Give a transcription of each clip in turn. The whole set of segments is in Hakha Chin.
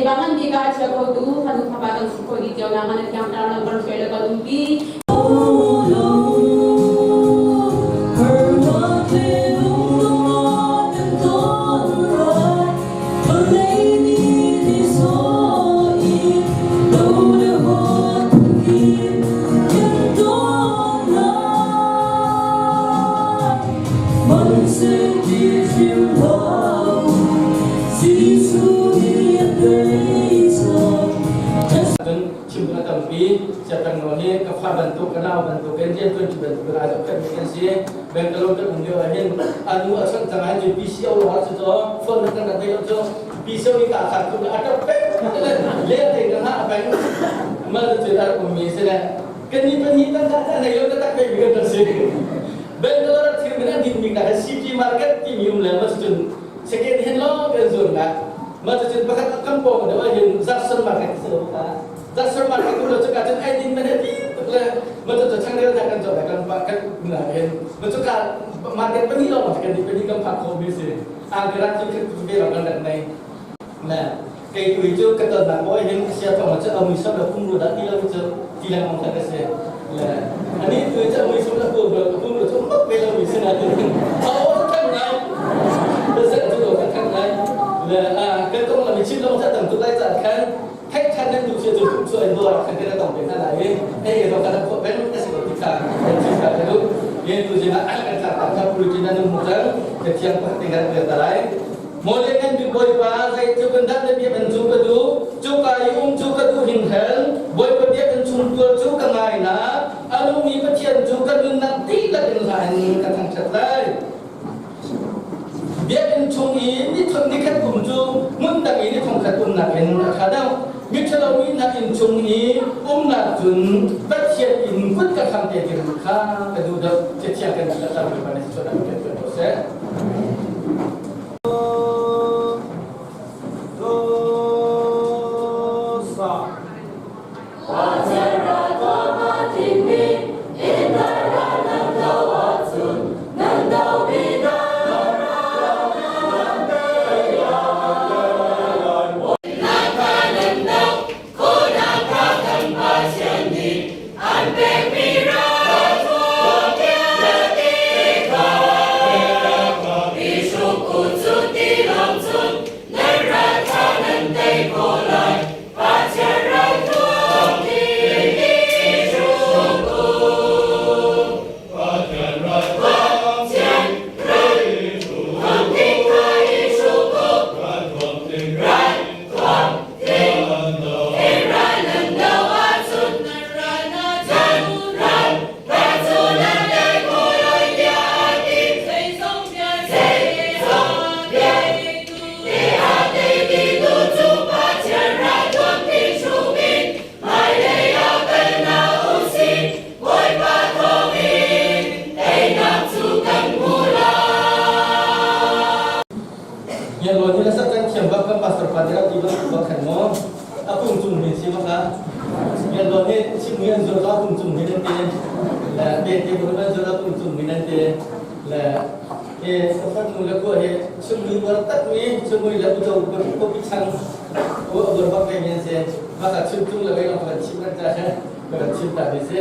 Leiba ngan bik ah a chia khotu fanu fapa kan si khawh dih cio nak hnga na thiang thlarau lam kan hruai le kan umpi. Cun chim a tampi siapeng nawl hi ka fa bantuk ka nau bantuk in riantuan ṭi bantuk in ai zohkhenhmi kan si. Bangalore kan um lio ah hin a nu a chawnh cang ah hin PCO lawng ah cu phone na kan rak nei lo cu PCO nih ka khat tuk a ṭap peng le te ka hngah peng mal cu a rak ummi si le kan ni pahnih kan dah ta nei lo ka tak ve mi kan rak si. Bangalore ah thil min an din mi ka city market timi um le ma cun second hand lawng kan zuar na ma cun pakhat kan pawng deuh ah hin Jackson market si lo ka Jackson market tu lo cu ka cun ai din man ti tuk le ma cu chang rel kan zawt kan pa kan na hin ma cu ka market pahnih lawng kan di pahnih kan phak kho mi si Ankara cu ve lo kan rak nei na kei tu cu ka ton nak boy hin sia thong cu amui sam la kum ru dah ti lo cu ti lang ong ka si le ani tu cu amui sam la kum ru kum ru cu mak ve lo mi si na tu a o kan ngai da se tu do kan kan ngai le a kan tong la mi chin long cha tam tu lai chan khan thai than nan du sia chu kum chu en do ra khan kan tong pe na lai e do kan ko ben ka si ko ti kha kan chi ka tu yen tu jina an kan ta ta pulu jina nu mu cang ka thiang pa ting kan ta lai Mawle kan bik Bawipa zeitluk in dah na biakinn cu ka duh, cuka i um cu ka duh hringhran. Bawipa biakinn chung tuar cu ka ngai na, a nungmi Pathian cu ka nunnak dihlak in hla in ka thangṭhat lai. Biakinn chung i nithum nikhat kum cu hmun dang i nithum khat umnak in a ṭha deuh. Miṭhalo mi hna inn chung i umnak cun Pathian inn kut ka kham te ding kha ka duh deuh. Cathiang kan dihlak Bawipa nih sual an kan tuan ko seh. Yan lo ni la sak kan thiam bak kan pastor pa nih ti bak bak khan mo a kung cung hin si bak yan lo ni chim mi an zul la kung cung hin an te la te te bu an zul la kung cung hin an te la he safat nu la ko he chim mi war tak mi chim mi la u cho ko ko pi chang ko bor bak le men se bak a chim chung la ve lo kan chim kan cha he kan chim ta ni se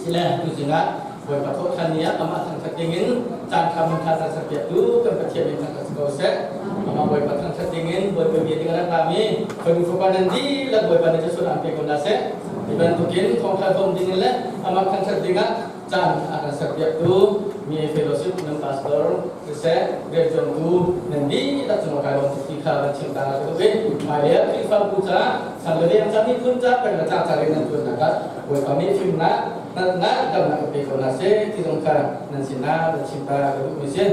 sile tu sinah Bawipa thawhṭhan ni ah amah thangṭhat dingin caan ṭha hmun ṭha caan serpiaktu kan Pathian min thangṭhat si ko seh. Amah Bawipa thangṭhat dingin Bawipa bia ding a rak rami fanu fapa nan dihlak Bawipa nih cu an pe ko hna seh. Hi bantukin thawngṭha hrawm dingin le amah thangṭhat dingah caan a kan serpiaktu mi fellowship nan pastor siseh rianṭuantu nan dihlak cungah kai lawm tuk ti kha kan chim ta ka duh i hmailei ah Khrihfabu caah sang le veng ca miphun ca peng le tlang ca rian nan ṭuannak ah Bawipa nih fimnak hngalhnak damnak in pe ko hna seh ti zong kha nan sinah nan chim ta ka duhmi si.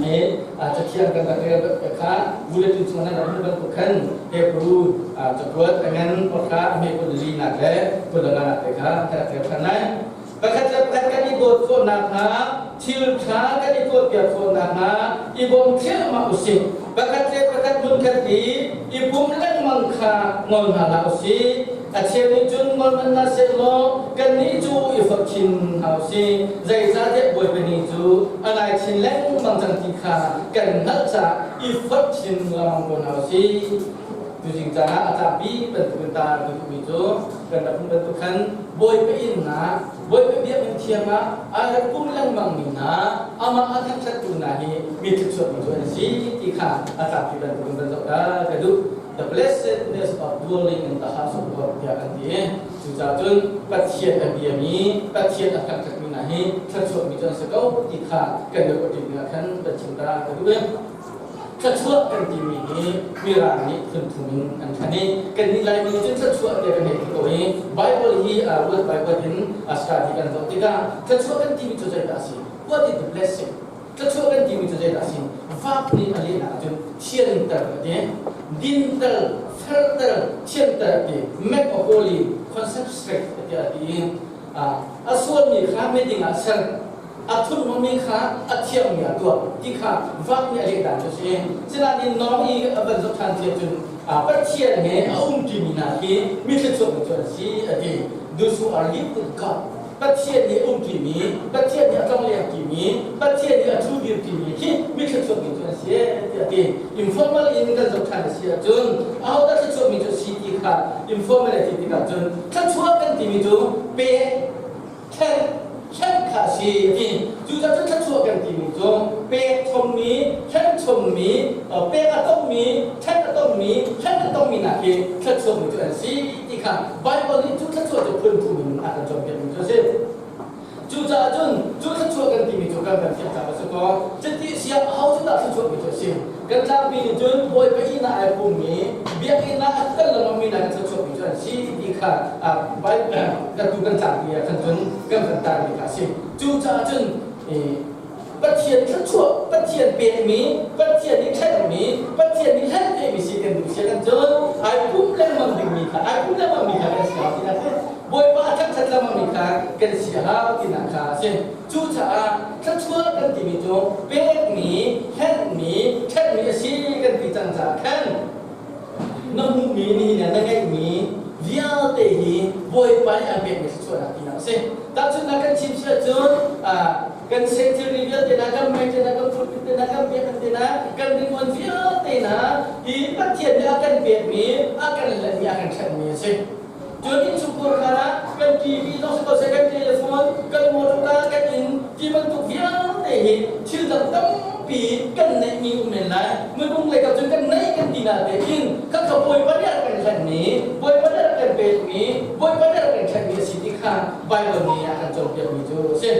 E cathiang kan rak rel kha bulletin chung nan rak hmuh bantuk khan Hebrew cakuat a ngan pakha a hme kul li nak le kul nga nak te kha kan rak rel than lai. Pakhat le pakhat kan i dawt khawh nakhnga thil ṭha kan i tuahpiak khawh nakhnga i bawm thliahmah usih. Pakhat le pakhat hmunkhat i i pum lengmang kha ngol hna hlah usih. A cheu nih cun ngol hmanh hna sehlaw kannih cu i forh chin hna usih. Zeicahtiah Bawipa ni cu a nai chin lengmang cang ti kha kan hngalh caah i forh chin lengmang ko hna usih. Tuzing caan ah a tlakpi bantukin ta ka duhmi cu kan rak um bantuk khan Bawipa inn ah Bawipa biakinn thiang ah aa rak pum lengmangmi hna amah a thangṭhattu hna hi mi thluachuakmi cu an si ti kha a tlakpi bantukin kan zoh ta ka duh. The blessedness of dwelling in the house of God tiah an ti. Cucaah cun Pathian a biami, Pathian a thangṭhatmi hna hi thluachuakmi cu an si ko ti kha kan i ruah ah khan kan chim ta ka duh. Thluachuah kan timi hi Mirang nih phunthum in an ṭhen i kannih Laimi nih cun thluachuah tiah kan hei ti ko i Bible hi word by word in study kan zoh tikah thluachuah kan timi cu zeidah a si? What is the blessing? Thluachuah kan timi cu zeidah a si? Vak nih a lehnak ahcun thianter a ti, dinter, felter, thianter a ti, make a holy, consecrate tiah a ti i a sualmi kha miding ah ser, a thurhnawmmi kha a thiangmi ah tuah ti kha vak nih a leh dan cu a si. Sinain nawng i a van zoh ṭhan ti ahcun Pathian he a umṭimi hna khi mi thluachuakmi cu an si a ti. Those who are live with God. Pathian nih a umṭimi, Pathian nih a tlonglengṭimi, Pathian nih a ṭhudirṭimi khi mi thluachuakmi cu an si tiah a ti. Informal in kan zoh ṭhan a si ahcun ahodah thluachuakmi cu a si ti kha informal a ti tikah cun thluachuak kan timi cu pek Ṭhen ṭhen kha a si a ti. Cucaah cun thluachuah kan timi cu pek chommi, ṭhen chommi, pek a tongmi, ṭhen a tongmi, ṭhen a tongmi hna khi thluachuakmi cu an si ti kha Baibal nih cu thluachuah cu phun thum in a kan cawnpiakmi cu a si. Cucaah cun cu thluachuah kan timi cu kan kan thiam caah a si ko. Cuti a si ah aho cu dah thluachuahmi cu a si? Kan tlangpi nih cun Bawipa inn ah ai pummi, biakinn ah a tel lengmangmi hna kan thluachuahmi cu an si ti kha kan tu kan tlangpi ah khan cun kan van tarmi kha a si. Cucaah cun Pathian thluachuah, Pathian pekmi, Pathian nih ṭhenmi, Pathian nih hlen mi si kan duh si kan cun ai pum lengmang dingmi kha, ai pum lengmangmi kha kan si hau tinak si. Bawipa a thangṭhat lengmangmi kha kan si hau tinak kha a si. Cucaah thluachuah kan timi cu pekmi, hlenmi, ṭhenmi a si kan ti cang caah khan na hmuhmi nihin ah na ngeihmi vialte hi Bawipa nih an pekmi thluachuahnak tinak a si. Tahchunhnak kan chim si ahcun kan seh thilri vialte hna, kan mei te hna, kan pulpit te hna, kan biakinn te hna, kan ringawn vialte hna hi Pathian nih a kan pekmi, a kan hlenmi, a kan ṭhenmi a si. Cun innchungkhar kha kan TV zong si ko seh, kan telephone, kan motorka, kan inn ti bantuk vialte hi thil dang tampi kan neihmi um men lai. Minung lei kap cun kan neih kan ti na te khin khakha Bawipa nih a rak kan hlenmi, Bawipa nih a rak kan pekmi, Bawipa nih a rak kan ṭhenmi a si ti kha Baibal nih a kan cawnpiakmi cu a si.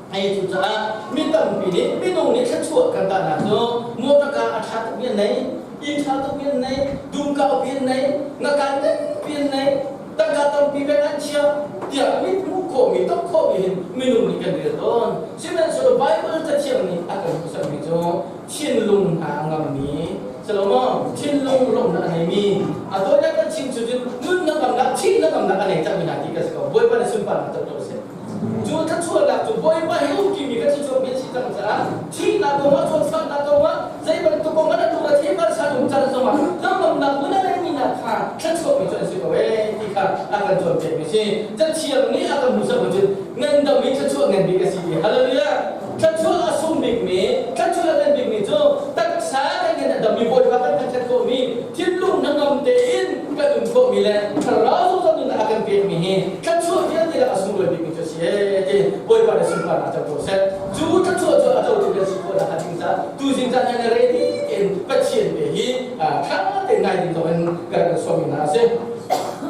Hei cucaah mi tampi nih minung nih thluachuah kan tahnak cu motorka a ṭha tukmi an nei, inn ṭha tukmi an nei, dum kaupi an nei, ngakan nganpi an nei, tangka tampi vek an chiah tiah mit hmuh khawhmi, tok khawhmi hin minung nih kan rel tawn. Sihmanhsehlaw Baibal Cathiang nih a kan hmuhsakmi cu thinlung hna a ngammi, Salomo thinlung lawmhnak a neimi, a tawinak kan chim cu cun nunnak ngamnak, thihnak ngamnak a nei cangmi hna ti kan si ko. Bawipa nih sunparnak co ko seh. Cu thluachuahnak cu Bawipa he umṭimi kan thluachuahmi an si cang caah thihnak kongah zawtfahnak kongah zei bantuk kongah na lung a thei balsan um can zongah hnangamnak nun a neimi hna kha thluachuahmi cu an si ko ee ti kha a kan cawnpiakmi si. Cathiang nih a kan hmuhsak cun ngandam i thluachuah ngan bik a si ti. Hallelujah! Thluachuah a sung bikmi, thluachuah a ngan bikmi cu taksa kan ngan a dammi Bawipa kan thangṭhat khawhmi thinlung hnangam tein kan um khawhmi le thlarau zungzal nunnak a kan pekmi hi thluachuah vialte lak a sunglawi bikmi cu a si ee ti Bawipa nih sunparnak co ko seh. Cu thluachuah cu a cotu kan si khawh nakhnga ding caah tuzing caan ah ready tein Pathian te hi ṭha tein ngai ding zong in kan kan sawmmi hna a si.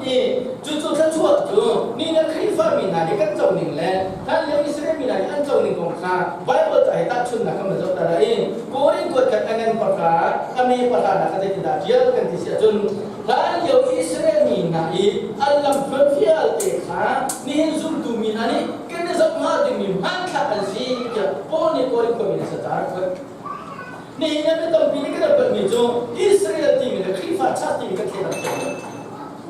I cucu thluachuah cu ni na Khrihfa mi hna nih kan co ning le hlanlio Israel mi hna nih an co ning kong kha Bible ca he tahchunhnak kan van zoh ta lai i Korin kuat khat a ngan pahra a me pahra nak kha zeitindah ṭial kan ti si ahcun hlanlio Israel mi hna i an lamthluan vialte kha nihin zumtu mi hna nih kan i zoh hnga dingmi hmanthlak an si tiah Paul nih Korin khuami nih a tar kuat. Nihin ah mi tampi nih kan palhmi cu Israel timi le Khrihfa church timi kan thleidan thiam.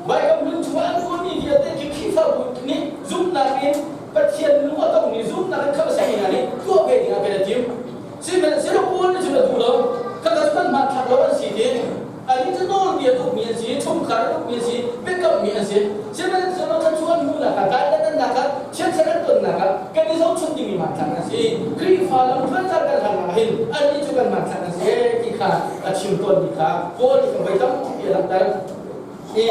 Baibal hlun chungah an tuahmi vialte khi Khrihfabu nih zumhnak in Pathian lung a tongmi zumhnak in khamh a simi hna nih tuah ve dingah kan i tim. Sihmanhsehlaw Paul nih cun a duh lo. Khakha cu kan hmanthlak lo an si ti. Annih cu nawlbia tukmi an si, chungkhar tukmi an si, biakammi an si. Sihmanhsehlaw thluachuah hmuhnak ah, daidannak ah, chiatser an tonnak ah kan i zohchunh dingmi hmanthlak an si. Khrihfa lamthluan kan harnak ah hin annih cu kan hmanthlak an si ti kha a chim tawnmi kha Paul nih voi tampi a langhter. I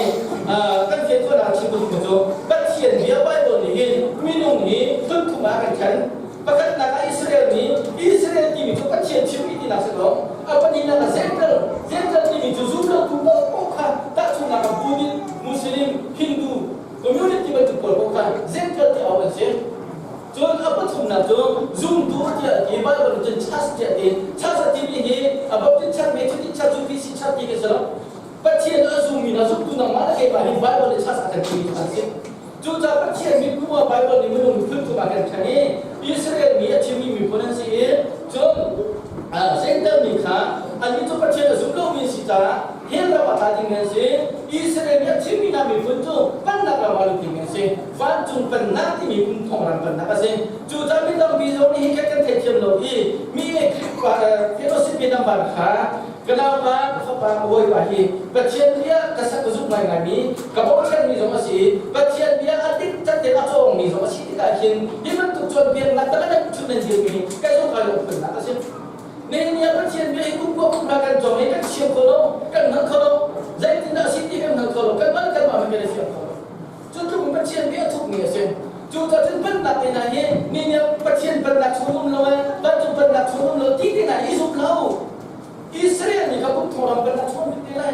kan fian khawhnak chim duhmi cu Pathian bia Bible nih hin minung hi phunthum ah kan ṭhen. Pakhatnak ah Israel nih Israel timi cu Pathian chimmi tinak si lo. A pahnihnak ah Gentile, Gentile timi cu zumlotu paohpaoh kha tahchunhnak ah Buddhist, Muslim, Hindu, community bantuk pawl paoh kha Gentile ti auh an si. Cun a pathumnak cu zumtu tiah a ti. Bible nih cun church tiah a ti. Church a timi hi a Baptist church, Methodist church, UPC church ti kan si lo. Pathian a zummi hna zumtu nangmah le keimah hi Bible nih church a kan timi cu kan si. Cucaah Pathian miphun ah Bible nih minung miphun cung ah kan ṭhen i Israel mi a thimmi miphun an si i cun Gentile mi kha annih cu Pathian a zum lomi an si caah hell ram ah tla dingmi an si. Israel mi a thimmi hna miphun cu pennak ram ah lut dingmi an si. Vancung pennak timi kum thong ram pennak a si. Cucaah mi tampi zong nih hi kan theithiam lo i mi fellowship mi nambar kha Ka naupa, ka fapa, ka bawipa hi Pathian bia ka sak ka zumh ngaingaimi, ka bochanmi zong a si i Pathian bia a dik catte a cawngmi zong a si tikah hin hi bantuk cawnpiaknak tak nan ṭhut nan dirmi hi kai zong kai lungphunnak a si. Nihin ah Pathian bia hi kum kua kum hna kan cawng i kan thiam kho lo, kan hngal kho lo, zeitindah a si ti kan hngal kho lo, kanmah le kanmah hmanh kan i fiang kho lo. Cu tluk in Pathian bia a thukmi a si. Cucaah cun pennak te hna hi nihin ah Pathian pennak chung um lo eh, vancung pennak chung um lo ti te hna hi i zum hlah u. Israel nih kha kum thong ram kan rak chuah te lai.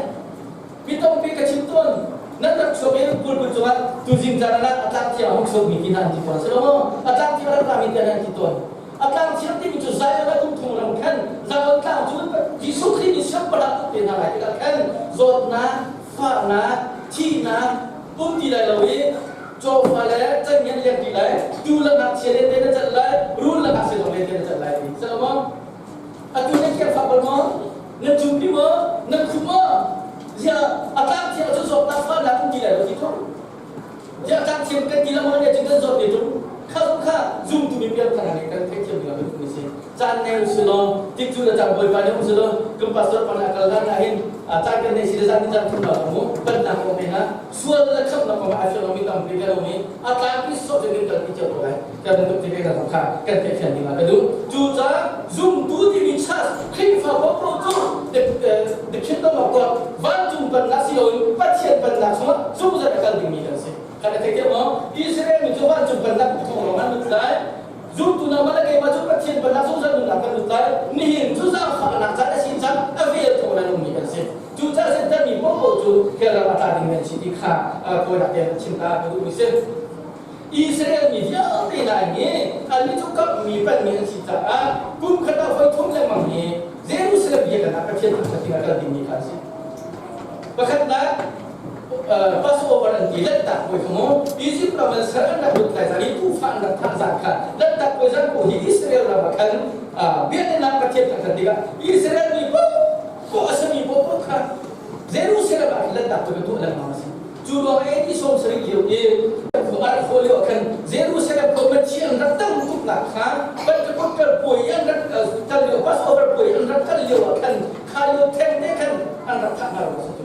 Mi tampi ka chim tawn. Nan rak chuak i pulput cungah tuzing caan ah a tlak thiang hung chuakmi ti hna an ti tawn. Si lo maw? A tlak thiang rak rami te an ti tawn. A tlang thiang timi cu Zion ah kum thong ram khan Zion tlang cu Jesuh Khrih nih siangpahrang uk te hna lai tikah khan zawtnak, fahnak, thihnak um ti lai lo i cawfa le cangian leng ti lai, tuu le ngakchia le te na cat lai, rul le ngakchia zong le te na cat lai ti. Si lo maw? Atu na thiang fak bal maw? Na cumpi maw? Na khum maw? Ziah a tlang thiang cu zawtnak fahnak um ti lai lo ti ṭung. Ziah tlang thiang kan ti lengmang ne cun kan zawt te ṭung. Kha kha zumtu mi piangthar nih kan theihthiam ding ah kan si. Caan nei u si law, tik cu le cang bawipa nih um si law, kan pastor pa nih a kal hlan ah hin caan kan nei si le zan ni caan thum lo mu pannak kong te hna sual le khamhnak kong ah a fiang lomi tampi kan um i a tlangpi sawh cu kan kalpi cio ko lai. Kan bantuk te kan kha kan theihfian ding ah ka duh. Cucaah zumtu timi church Khrihfa paohpaoh cu the kingdom of God vancung pennak si loin Pathian pennak chungah zungzal a kal dingmi kan si. Kan i thei maw? Israel mi cu vancung pennak thong lawng an lut lai. Zumtu nangmah le keimah cu Pathian pennak zungzal nunnak kan lut lai. Nihin cu zaangfahnak caan a si cang a vel thong an ummi kan si. Cucaah Satan mi paohpaoh cu hell ram a tla dingmi an si ti kha kawinak te chim ta ka duhmi si. Israel mi vialte hna hi annih cu kamhmi panmi an si caah kum khat ah voi thum lengmang hi Jerusalem biakinn ah Pathian thangṭhat ding ah kal dingmi kha an si. Pakhatnak Passover an ti Lanhtak puai kha mu Egypt ram an sal an rak lut lai zan i tuufa an rak thah zan kha Lanhtak puai zan ko hi Israel ram ah khan biakinn ah Pathian thangṭhat tikah Israel mi paohpaoh a sami paohpaoh kha Jerusalem ah khan Lanhtak puai kha tuah lengmang a si. Cu ruang AD 70 lio i a rak hawh lio ah khan Jerusalem khua Pathian an rak tam tuknak kha Pentecost puai an rak kal lio Passover puai an rak kal lio ah khan kha lio theng te khan an rak thah hna lo a si cu.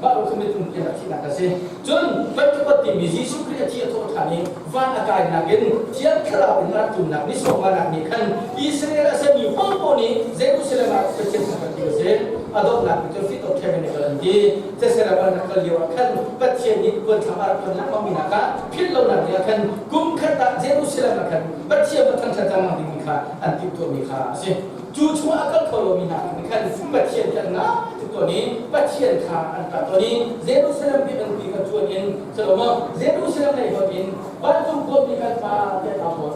Mah ro cu mitum ti rak thihnak a si. Cun Pentecost timi Jesuh Khrih a thi a thawh ṭhan i van a kainak in Thiang Thlarau in a rak tlunnak ni sawmnganak nih khan Israel a sami paohpaoh nih Jerusalem ah Pathian thangṭhat ti a si. A donghnak cu Feast of Tabernacle an ti. Caesarea an rak kal lio ah khan Pathian nih puanthlam a rak ton lengmang mi hna kha philh lonak ding ah khan kum khat ah Jerusalem ah khan Pathian va thangṭhat lengmang dingmi kha an timhtuahmi kha a si. Cu chungah a kal kho lomi hna nih khan Pathian kha an ngai tuk tawn i Pathian kha an ṭah tawn i Jerusalem biakinn kha cuan in Salomo Jerusalem lei hoih in vancung khuami kan pa tiah aa tawn.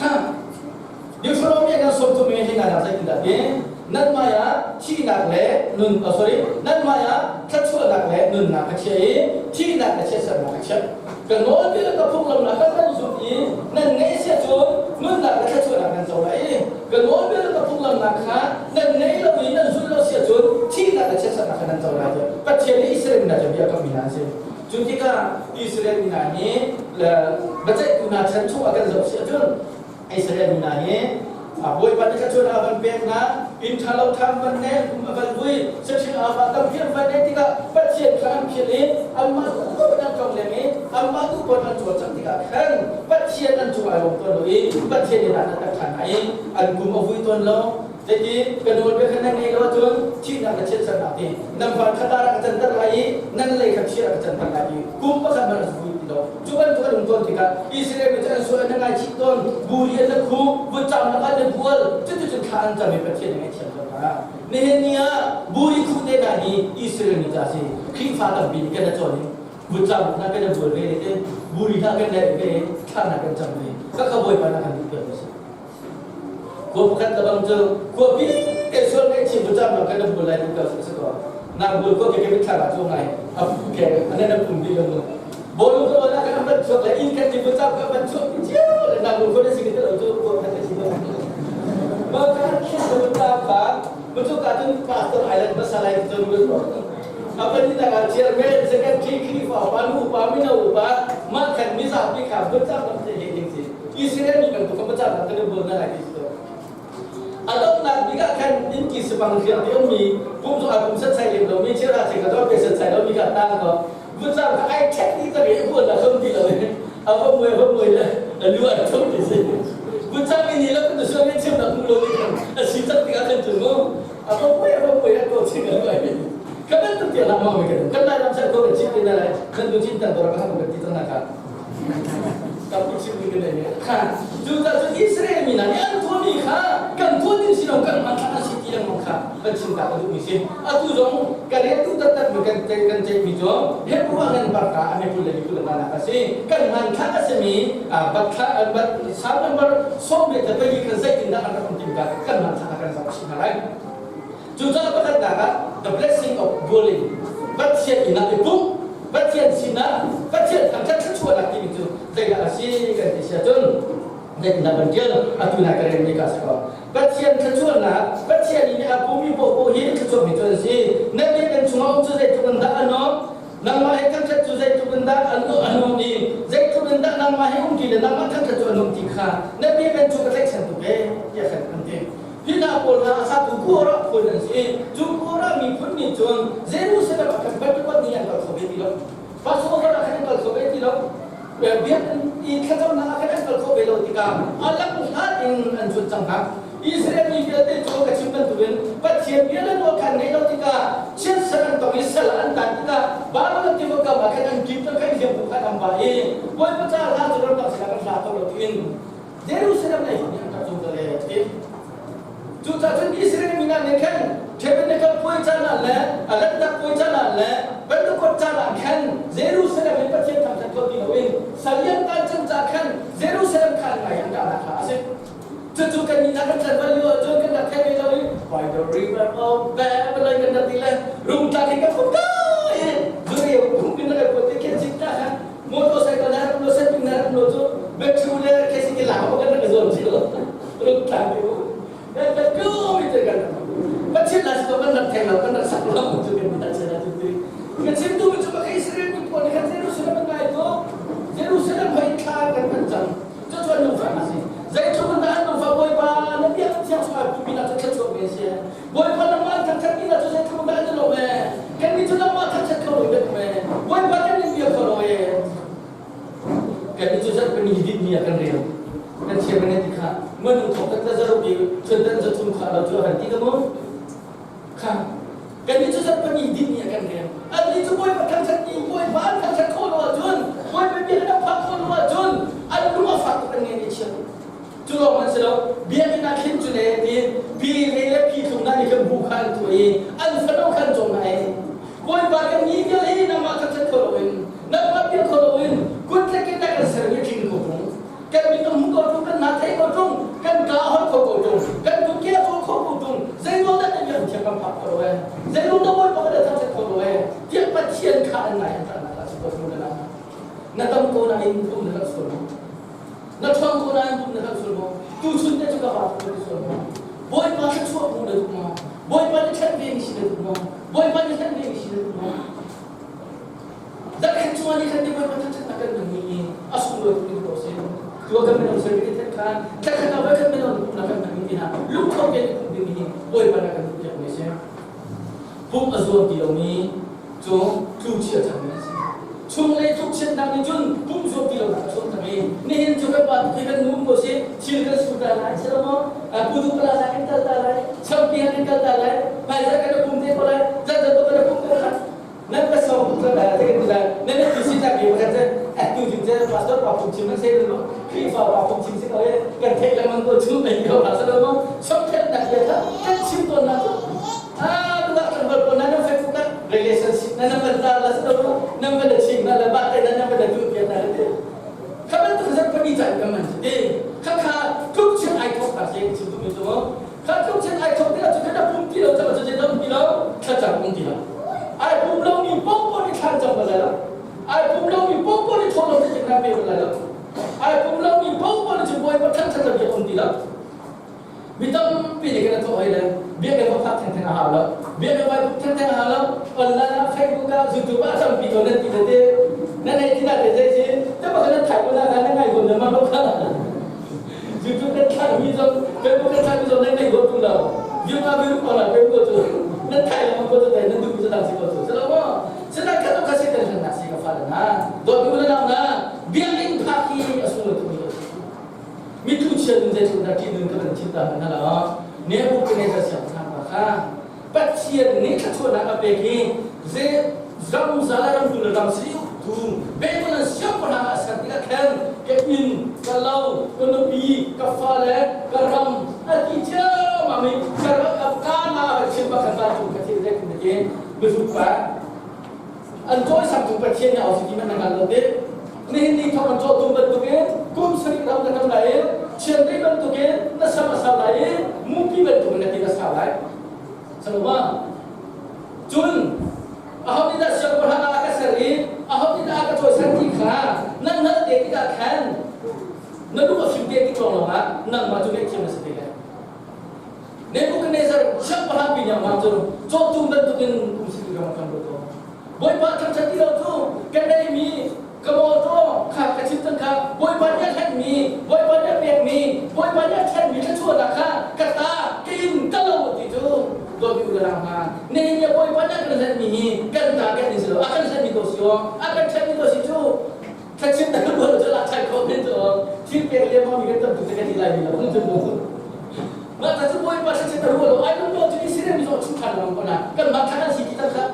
Kha Deuteronomy kan sawm tu me hi na zeitindah ti nan hmai ah thihnak le nun oh sorry nan hmai ah thluachuahnak le nunnak ka chiah i thihnak le chiatsernak ka chiah ka nawlbia le ka phunglam na kan nan zumh i nan ngeih sia cun nunnak le thluachuahnak nan co lai i ka nawlbia le ka phunglamnak kha nan ngei lo i nan zulh lo sia cun thihnak le chiatsernak kha nan co lai tiah Pathian nih Israel mi hna cu bia kammi hna an si. Cu tikah Israel mi hna hi biaceihtu hna chan chungah kan zoh si ahcun Israel mi hna hi Bawipa nih thluachuah a van pek hna inn ṭha lo ṭham van ne kum a van vui saṭhil a va tam hiam van ne tikah Pathian kha an philh i anmah duh paoh in an tlong leng i anmah duh paoh in an cawlcangh tikah khan Pathian Pathian an cung ai lawm tawn lo i Pathian nih dan a tak ṭhan hna i an kum a vui tawn lo. Zeiti ka nawlbia kha nan ngaih lo ahcun thihnak le chiatsernak ti nan van kha dar ah ka canter lai i nan lei kha thir ah ka canter lai ti kum pakhat hmanh a vui ti lo. Cu bantuk an um tawn tikah Israel mi cu an sual an ngaichih tawn, buri an khu, vutcam lakah an i bual, cuticun thla an cam i Pathian nih ngaihthiam tawn hna. Nihin ni ah buri khu te hna hi Israel mi ca si. Khrihfa tampi nih kan i cawn i vutcam hna kan i bual ve te, buri hna kan laih ve, thla hna kan cam ve. Khakha Bawipa na kan duh piak mi si. Khua pakhat le bang cu khuapi te sual ngaihchih vutcam lo kan i bual lai ti ko si ko. Nang bual ko ke ke thla cu ngai a pu ke anan a pum di lo mu. Bawlung ko na kan ban chuak le inn kan ti vutcam ka ban chuak cio le nang bual ko na si ke lo cu khua khat si ko. Ma kan khin vutcam ka mucu ka cun pastor island masalai cun lu apa ni tak chairman secretary Khrihfa upa nu upa mino upa mah khan mizapi kha vutcam lam te he ding si Israel mi bantuk kan vutcam lam kan bul na lai ti si a donghnak bik ah khan innki sipang hriang ti ummi pum zong a pum set sai lem lomi chira che ka dor pe set sai lomi ka tang ko vutcam ka ai ṭhet ti tak i buan la som ti lo a va muai va muai le a lu an thum ti si vutcam ini la kun suan ne chim nak mu lo ni kan a si tak tikah kan tu mu a va muai a va muai a ko ching a lu ai ka ban tu tiang lam ma kan kan lai lam sal ko kan chim te na lai kan du chin tan dor ka kan ti tang na ka Tampi chim ding kan nei. Kha cucaah cun Israel mi hna nih an tuahmi kha kan tuah ding si lo kan hmanthlak a si ti lengmang kha kan chim ta ka duhmi si. Atu zong ka rian taktak mi kan kan ceihmi cu Hebrew ah ngan barka a mepul le mipul a si. Kan hmanthlak a simi bat bat Psalm number 74 khan zeitindah an rak um tim ka kan hmanthlak ah kan zoh chih hna lai. Cucaah pakhatnak ah the blessing of dwelling Pathian inn ah i pumh Pathian sinah Pathian thangṭhat thluachuahnak timi cu zeidah a si kan ti si ahcun zeitindah kan ṭial atu nai ka relmi ka si ko Pathian thluachuahnak Pathian inn i a pummi paohpaoh hi thluachuahmi cu an si na biakinn chungah um cu zeitluk in dah a nuam nangmah he thangṭhat cu zeitluk in dah a nuam i zeitluk in dah nangmah he umṭi le nangmah thangṭhat cu a nuam ti kha na biakinn cu ka tlaihchan tuk ee tiah khan an ti Hi hna pawl hna a satu Korah phun an si. Cu Korah miphun nih cun Jerusalem ah khan Pentecost ni an kal kho ve ti lo. Passover ah khan an kal kho ve ti lo. Biakinn i thlacamnak ah khan an kal kho ve lo tikah a langhlat in an zun cang hna. Israel mi vialte cu ka chim bantukin Pathian bia le nawl kha an ngaih lo tikah chiatser an tong i sal an tan tikah Babylon tiva kam ah khan an kip khan hliampu khan an va i Bawipa ca hla cu ramdang sinah kan hla kho lo tiin Jerusalem lei nih an rak zung le ti. Cucaah cun Israel mi hna nih khan Tabernacle puai caan ah le a Lanhtak puai caan ah le Pentecost caan ah khan Jerusalem in Pathian thangṭhat kho ti loin salian tan cang caah khan Jerusalem kha an ngai an kahnak kha a si. Cucu kan nih kan chan bal lio ahcun kan rak thei ve lo i by the river of Babylon kan rak ti le rungtlang hi kan fuk kai i zureu kum pin na kan te khen chik ta khan motorcycle na rak lo setting na rak lo cu battery le khesi ke lang kan rak zon chi lo rung tlang ti kan kan ku mi te kan Pathian la si kan rak thei lo kan rak sak lo cu kan ta chana cu ti ka chim tu mi cu ka Israel mi pawl khan Jerusalem an ngai ko Jerusalem hoi thla kan kan cang cu cu an lungfah a si zeitluk in dah an lungfah Bawipa na biak thiang sungah pumpi na cu thluachuah ve si Bawipa nangmah an thangṭhat mi hna cu zeitluk dah an i lawm ee. Kannih cu nangmah thangṭhat kho lo bet me. Bawipa kan in bia kho lo ee. Kannih cu zarh pahnih dit ni ah kan rel. Kan chia kan ti kha manung thok kan zaruk i chundan zathum kha lo cu a kan ti ka mu. Kha kannih cu zarh pahnih dit ni ah kan rel. Annih cu Bawipa thangṭhat ni Bawipa an thangṭhat kho lo ahcun Bawipa bia an phak kho lo ahcun an lung a fak tuk an ngen i chia. Cu lawng an si lo, biakinn ah khin cu le ti pi le le phi thlung hna nih khan bu kha an tuah i an fano kha an cawm hna i Bawipa kan ni vial hi nangmah kha that kho loin nangmah bia kho loin kut le ke kan sermi tling ko tung kan mit hmu ko tung kan hna thei ko tung kan ka hol kho ko tung kan kut ke a cawl kho ko tung zeiruang dah kan biak thiam kan phak ko lo e zeiruang dah Bawipa kan thangṭhat kho lo e tiah Pathian kha an ngai an ṭahnak ah si ko tung na na tam ko nain kum na kan sual Na ṭhawng ko nain pum na kan sul maw? Tuchun te cu ka va tu na sual maw? Bawipa thluachuah hmu na duh maw? Bawipa nih ṭhen ve mi si na duh maw? Bawipa nih ṭhen ve mi si na duh maw? Zarhkhat chungah ni khat te Bawipa thangṭhatnak kan hman mi a sunglawi tuk in ko si. Tua kan mino service te khan thlakhat ah voikhat mino na kan hman mi ti hna lungtho tein pum ding hi Bawipa na kan duh piak mi si. Pum a zuam ti lomi cu tluchia cangmi an si. Chunglei tlukchiatnak nih cun pum zuam ti lonak a chuahter i nihin cu kan bi pakhat cu atu jing cu pastor pa phungchim an sei lo Khrihfa pa phungchim si ko i kan theih lengmang ko chu mei ko hna sa lo sokphet nak bia kha kan chim tawn na cu ah tu kan bal ko na nan Facebook ah relationship na nan ban tar la sa lo nan ban chim na la ba te na nan ban tu pia na te kha ban tu zan pani chan kan man ti kha kha tuk chin ai thok ta se chim tu mi tu kha tuk chin ai thok te chu kha pum ti lo cha chu dam ti lo thla chang um ti lo ai pum lo mi pom pom ni thlan chang ba la ai pum lo mi pom pom ni thon lo te na pe ba la ai pum lo mi pom pom ni chu boi pa than than bi um ti lo. Mi tampi nih kan thawh hoi le biakinn va phak thengtheng a hau lo. Biakinn vai puk thengtheng a hau lo. Online ah Facebook ah YouTube ah tampi ko nan ti tete. Nan hei ti na te zei si te bak nan thai ko na kan nan ngai ko na ma lo kha. YouTube kan thai mi zong Facebook kan thai mi zong nan ngai ko tu lo. View ka view ko la Facebook cu nan thai lo ko te nan duh mi dang si ko cu. Selo mo. Sena kha to kasi tan na si ka fa na. Dot mi na na biakinn phak hi a sung lo tu mi. Mitu chia nun zeitluk dah ṭih nun ka van chim ta hna la Nebuchadnezzar siangpahrang pa kha Pathian nih thluachuahnak a pek i ze ram za le ram tu le ram si uktu Babylon siangpahrang ah a ser tikah khan ka inn ka lo ka nupi ka fale ka ram a ti ciammam i ka ka na a chim pa khan vancung ka thil zeitin na ti mihrut pa an cawisangtu Pathian nih au si ti man na hngal lo ti Nihin ni thawng an cawhtu bantukin kum sarih ram na kam lai i chiandeih bantukin na sam a sau lai i mupi bantukin na tin a sau lai. Saloma. Cun aho nih dah siangpahrang ah a ka ser i aho nih dah a ka cawisan ti kha nan hngalh te tikah khan na lung a fim te tik lawnglawng ah nangmah cu ngaihthiam na si te lai. Nebuchadnezzar siangpahrang pi nih cu cawtum bantukin kum sili ram a kan ruat ko. Bawipa thangṭhat ti lo cu ka neihmi ka mawṭaw kha ka chim cang kha Bawipa nih a hlenmi Bawipa nih a pekmi Bawipa nih a ṭhenmi thluachuahnak kha ka ta ka inn ka lo ti cu dawtmi u le nau hna nihin ni Bawipa nih a kan hlenmi hi kan ta kan in si lo a kan hlenmi ko si aw a kan ṭhenmi ko si cu thlachin na rual cu la ṭhan khawh men cu thil pek liamang mi kan tam tuk te kan ti lai mi lo kan mah ta cu Bawipa thlachin na rual lo ai lung lo cu Israel mi zong chung ṭhan lengmang ko na kan mah ṭhan an si ti tak kha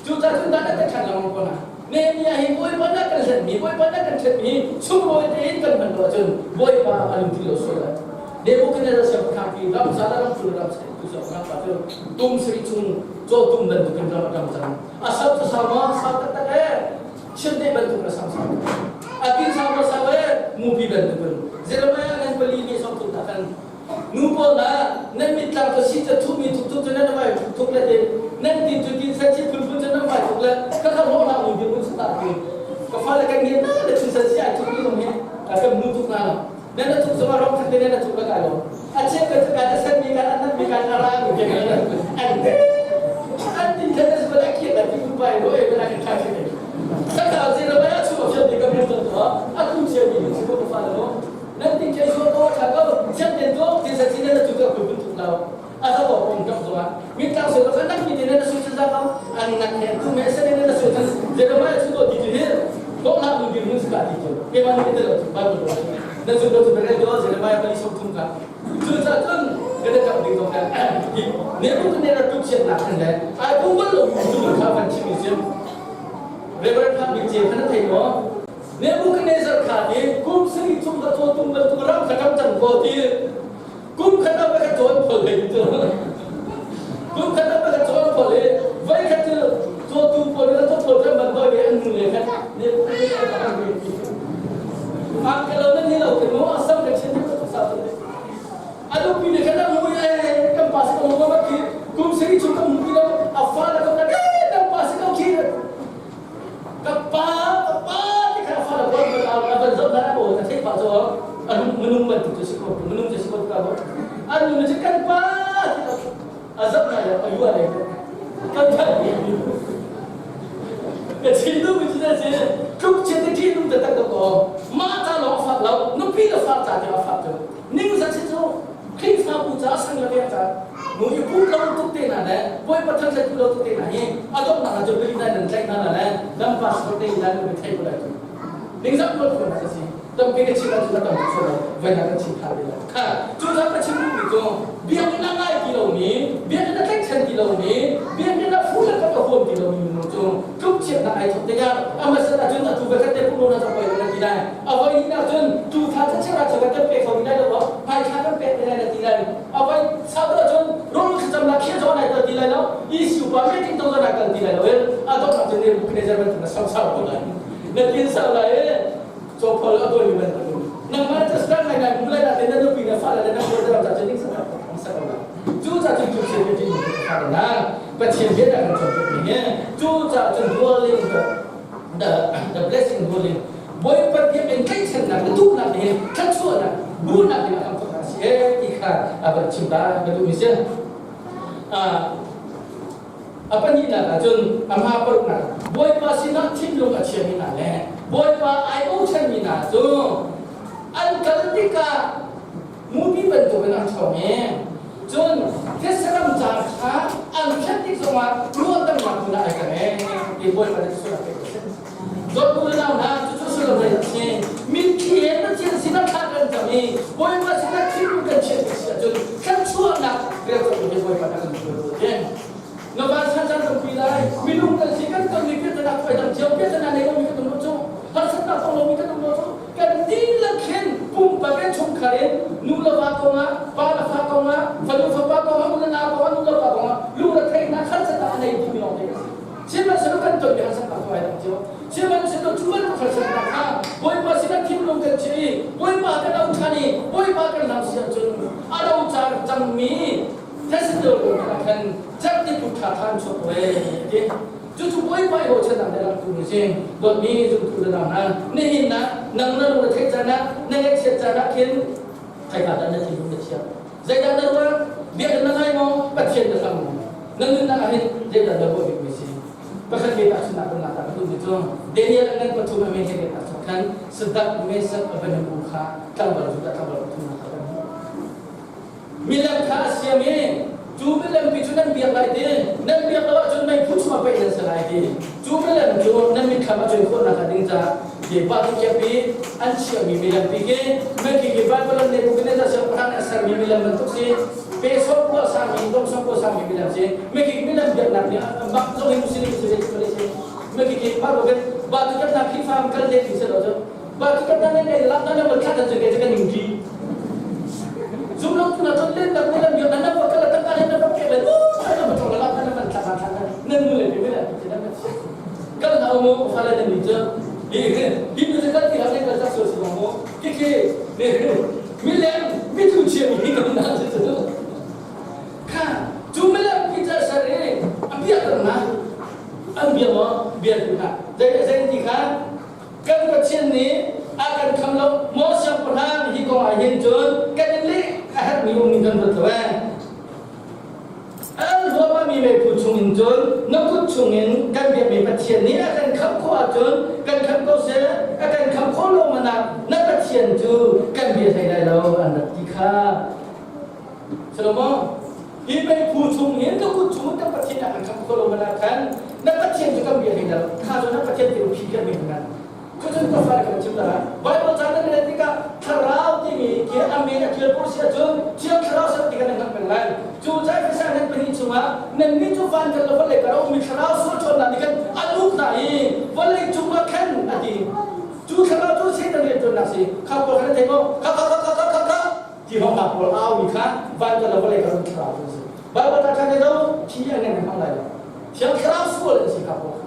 cu ca cun dan kan ṭhan lengmang ko na Nehemiah hi Bawipa na kan hlenmi Bawipa na kan ṭhenmi sunglawi tein kan hman lo ahcun Bawipa a lungthin lo sual lai Nebuchadnezzar siangpahrang pi ram za ram tul ram tu siangpahrang pa cu tum sari chung cawtum bantukin ram a ram cang a sau cu sau ma sau taktak e Chiandeih bantuk na sam sau. A tin sau ma sau e mupi bantukin. Jeremiah ngan pali nih song thuk ta kan nu pawl na nan mitlang cu si ca thumi thuk thuk cu nan vai thuk thuk le tin nan tin cu tin san si phun phun cu nan vai thuk le ka kha ro la mu bi mun sa ta ti ka fa le kan ngen na le chun san si ai thuk ni zong hi ka kan mu thuk na lo nan na thuk zong rong khat te nan na thuk la kai lo a che ka ka ta san mi ka an mi ka ka ra mu ke an an tin khan na sa la ki la ti ku pai ro e na ka tha ke Saka Jeremiah chu a fian ka mu ton to a tu chia mi si ko fa lo nan tin ke so to tha ko chian den to ti sa chin na chu ka ku tu lo a sa ko pom kap zo mi tang so ka nak mi tin na su chan za ko an nak he tu me se ne na su chan Jeremiah chu to ti ti he to la mu bir mun ska ti chu ke man ni te lo Bible lo na chu to chu bere do Jeremiah pali som thum ka chu cha chun ka da kap ding to ka ne bu ne ra tu chen na khan le ai bu bal lo mu chu kha van chim sim Reverend Phan Bik Ceu kha na thei maw? Nebuchadnezzar kha nih kum sarih chung ka cawtum bantuk ram kha ṭam cang ko ti kum khat ah ka cawn phol hei cu kum khat ah ka cawn phol i voi khat cu cawtu pawl nih ka phol kan ban doi ve an nu le khat Nebuchadnezzar kha an ti ang ka lo nan hi lo ke mo asam ka chin ka tuk sa a nupi nih khan a mui e kan pa si ko ma khi kum sari chung ka mu ti lo a fa la ko ka kan pa si ko khi ka pa ka pa ti kha fa la ko ka ka ban zot na ko ka thei pa cho anu minung bantuk cu si ko minung cu si ko ka ko anu nu kan pa ti a zot na le ayu ale kan than ka chin du mi chu si tluk chin te thi nung te tak ko ma ta lo fa lo nupi lo fa ta ti a fa tu Ning zat si cu Khrihfabu caah sang le vek ca nu i pu lo tuk te hna le Bawipa thangṭhat pu lo tuk te hna hi a donghnak ah cun bili nan tlaih hna le nan pastor te in nan thei ko lai cu ningzak lo ko na si tampi ka chim ahcun a tam tuk sual lo voi na kan chim than te lai kha cu caan ka chim duhmi cu biakinn a ngai ti lomi biakinn a tlaihchan ti lomi biakinn a fu le ka huam ti lomi minung cu tluk. chiatnak ai thawk tikah a hmasa ahcun atu va khat te pum na cak na ti lai. A voi hnih ahcun tu thla cu cheuhra cheuhra kan pe kho ti lai lo, hmai thla kan pek te lai na ti lai. A voi sau ahcun rawl thlacam nak khia zawn ai kal ti lai lo, issue pa meeting tong zawn ai kal ti lai lo. A donghnak cun Nebuchadnezzar bantuk na sau sau ko lai. Na tin sau lai i cawphol a dawi bantuk nangmah cu start ngai ngai mulai na te na nupi na fale le na brother ca cu ning sak sak lo cu ca cu cu se ti na Pathian bia kan cawnpiak mi hi cu ca cun dwelling the blessing dwelling Bawipa biakinn tlaihchannak le duhnak hi thluachuahnak duhnak in a kan thawk si e ti kha a van chim ta ka duhmi si. A pahnihnak ahcun a hma paruknak Bawipa sinah thinlung a chiami hna le Bawipa ai bochanmi hna cu an kal tikah mupi bantukin an ṭhawng i cun thetse-ram caan kha an thlen tik zongah ruahdamnak hmun ah ai kang e ti Bawipa nih sullam pek a si. Dawtku le nau hna, cucu sullam rei a si. Mitthli he Pathian sinah thla kan cam i Bawipa sinah thinlung kan chiah tik si ahcun thluachuahnak relcawk hi Bawipa nih a kan hruai. Na van san caan kan pui lai. Minung kan si kan ton mi piahtana khuai dang cio piahtana nei lomi kan um lo cu. Harsatnak tong lomi kan um lo cu. Kan dihlak hin pumpak in chungkhar in nu le va kongah, pa le fa kongah, fanu fapa kongah, u le nau kongah, nu le pa kongah lungretheihnak harsatnak a nei dihmi lawng te kan si. Sihmanhsehlaw kan ton mi harsatnak cu ai dang cio. Sihmanhsehlaw cu bantuk harsatnak kha Bawipa sinah thinlung kan chiah i Bawipa kan auh ṭhan i Bawipa kan hlam si ahcun a rocar cangmi Thessalon kong ah khan cerhti put kha khan chuak ve ti. Cucu Bawipa i bochannak nih a rak tu mi si. Dawtmi zumtu le nau hna, nihin ah nang na lung na theih caan ah, na ngaihchiat caan ah khin khoika dah na thinlung na chiah? Zeidah na ruah? Biakinn na ngai maw? Pathian na hlam maw? Na nunnak ah hin zeidah na ruah bikmi si? Pakhat ve tahchunhnak kan lak ta ka duhmi cu Daniel a ngan pathum a men he tahchunh khan Sadak, Mesak, Abednego kha tlangval Judah tlangval pathum kha kan hmuh. Milem kha a siam i cu milem pi cu nan biak lai ti, nan biak lo ahcun meiphu chungah paih nan si lai ti. Cu milem cu nan mitthlam a cuai khawh nakhnga ding caah pa tu kiap i an chiahmi milem pi khi meki khi Babylon Nebuchadnezzar siangpahrang nih a sermi milem bantuk si. Pe sawm kua sangmi, dong sawm kua sangmi milem si. Meki milem biaknak nih mak zong in Muslim si si. Meki khi pa ko ba tu kan na Khrihfa kal le ti se lo cu. Ba tu kan na ne lak na na thla kan ke kan ning ti. Zum lo tu na ton len tak ne lam biak na na pa kala tak na na pa ke le na na pa lak na na thla thla na nu le pe le ti na kal na mo fa le ni chu hi hi nu kal ti ha le kal tak so si mo ki ki ne mi lem mi tu chia mi kan na chu chu kha chu mi lem ki cha sar e a bia kan na an bia mo bia tu kha zai zai ti kha Kan Pathian nih a kan kham lo maw siangpahrang hi kong ah hin cun kan in leh a herhmi um in kan ruat lo ee. An huamami meiphu chungin cun na kut chungin kan biakmi Pathian nih a kan khamh khawh ahcun kan khamh ko seh, a kan khamh khawh lo man ah na Pathian cu kan bia hlei lai lo an rak ti kha. Salomo, hi meiphu chung hin ka kut chung kan Pathian a kan khamh khawh lo man ah khan na Pathian cu kan bia hlei lai lo. Kha cu na Pathian ti phi kan mi hna. Cucun ka fale kan chim hna. Bible ca nan rel tikah thlarau timi khi a men a ṭial ko si ahcun Thiang Thlarau ser ti kha nan hngalh peng lai. Cu ca Efesa nan pahnih chungah nannih cu van kan lo vawlei kar a ummi thlarau sual ṭhawnnak nih khan a uk hna i vawlei cungah khan a ti. Cu thlarau cu Satan rianṭuannak si. Kha pawl kha na thei maw? Kha kha kha kha kha kha kha ti hong hna pawl a aumi kha van kan lo vawlei kar um thlarau cu a si. Bible ca khan zo thi a ngen hmang lai lo. Thiang Thlarau sual an si kha pawl kha.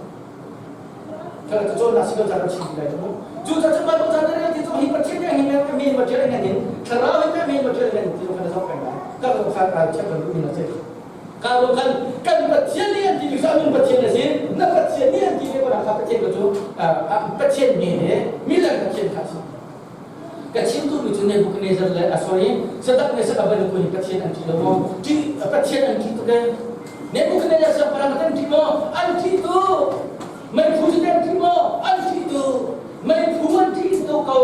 Kha cu cawnnak si lo ca kan chim ti lai cu. Cu ca cu Bible ca na rel ti cu hi Pathian nih hi men men ma ṭial ngan in thlarau hi men ma ṭial ngan ti kha na zoh peng lai. Ka lo kha ka check kan duh mi na si. Ka lo khan kan Pathian nih an ti mi kha nun Pathian a si. Na Pathian nih an ti mi kha Pathian ko cu Pathian mi he milem Pathian kha si. Ka chim duhmi cu Nebuchadnezzar le a sorry Sadak le Abednego nih Pathian an ṭih lo maw? Ṭih Pathian an ṭih tuk ee. Nebuchadnezzar siangpahrang an ṭih maw? An ṭih tuk. Meiphu cu an ṭih maw? An ṭih tuk. Meiphu an ṭih tuk ko.